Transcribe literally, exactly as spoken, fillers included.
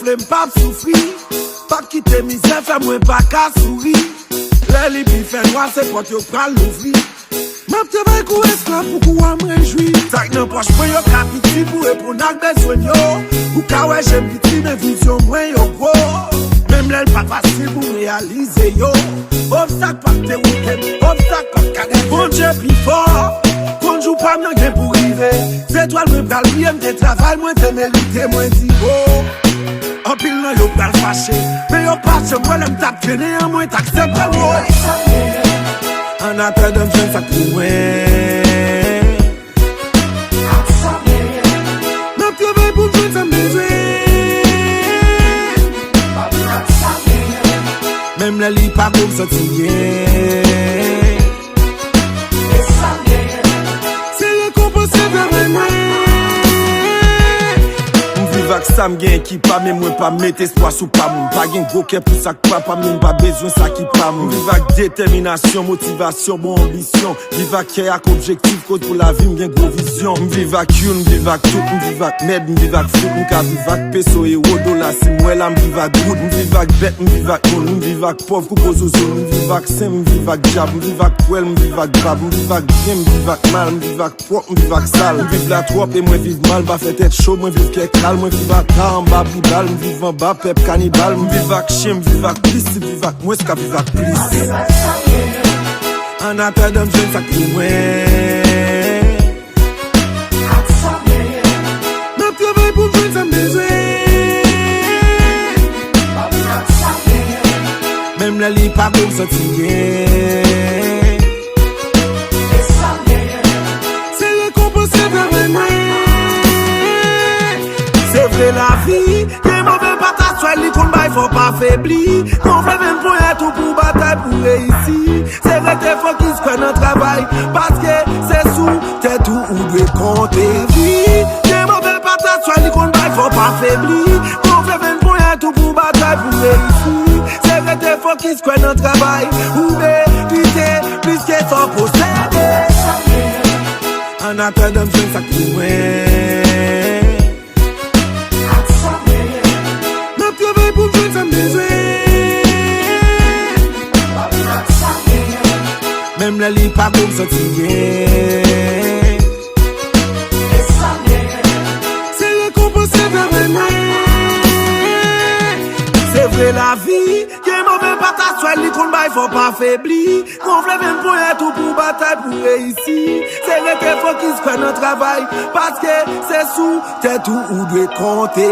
M p ap soufri, p ap kite mizè fè mwen pa ka souri. Lè li pi fè nwa, se pòt yo pral louvri. M ap travay kou esklav pou kou a mwen jwi. Sa k nan pòch mwen yo ka piti pou reponn ak bezwen yo. Ou ka wè je m piti, men vizyon mwen yo gwo. Menm lè l pa fasil pou m reyalize yo. Obstak p ap dewoute m, obstak p ap kale. Bondye pi fò, konn jou pa m nan gen pou rive. Zetwal mwen pral briye, m te travay, mwen te merite, mwen di o. Anpil nan yo pral fache, men yo pa janm wè lè m t ap trennen an, mwen t aksepte wo. Annatandan m jwenn sa k pou mwen. M ap travay pou m jwenn sa m bezwen. Menm lè li pa bon, m santi byen. Se rekonpanse travay mwen. M viv ak sa m gen ki pa m, men mwen pa mete espwa sou pa m. M pa gen gwo kè pou sa k pa pa m, men m pa bezwen sa ki pa m. M viv ak detèminasyon, motivasyon, bon anbisyon. Viv ak kè ak objektif, kote pou lavi m gen gwo vizyon. M viv ak youn, m viv ak tout, m viv ak mèd, m viv ak fout. M ka viv ak peso, ewo, dola, si m wè la, m viv ak goud. M viv ak bèt, m viv ak moun, m viv ak pòv kou gwo zouzoun. M viv ak sen, m viv ak dyab, m viv ak pwèl, m viv ak bab, m viv ak byen, m viv ak mal, m viv ak pwòp, m viv ak sal. M viv la twòp e mwen viv mal, pa fè tèt cho, mwen viv kè kal, mwen viv ata anba pli bal, m viv anba pèp kanibal, m viv ak chen, m viv ak plis, m viv ak mwens ka viv ak plis. Annatandan m jwenn sa k pou mwen. M ap travay pou m jwenn sa m bezwen. Menm lè li pa bon, m santi byen. Se rekonpanse travay mwen. Se vre lavi, gen move pataswèl, li konn bay fò pa febli. Gonfle venn ponyèt ou pou batay pou reyisi. Se rete fokis, kwè nan travay, paske se sou tèt ou ou dwe konte. Lavi, gen move pataswèl, li konn bay fò pa febli. Gonfle venn ponyèt ou pou batay pou reyisi. Se rete fokis, kwè nan travay, ou merite plis ke sa w posede. Annatandan m jwenn sa k pou mwen. M ap travay pou m jwenn sa m bezwen. Menm lè li pa bon, m santi byen. Se rekonpanse travay mwen. Se vre lavi, gen move pataswèl, li konn bay fò pa febli. Gonfle venn ponyèt ou pou batay pou reyisi. Se rete fokis, kwè nan travay, paske se sou tèt ou ou dwe konte.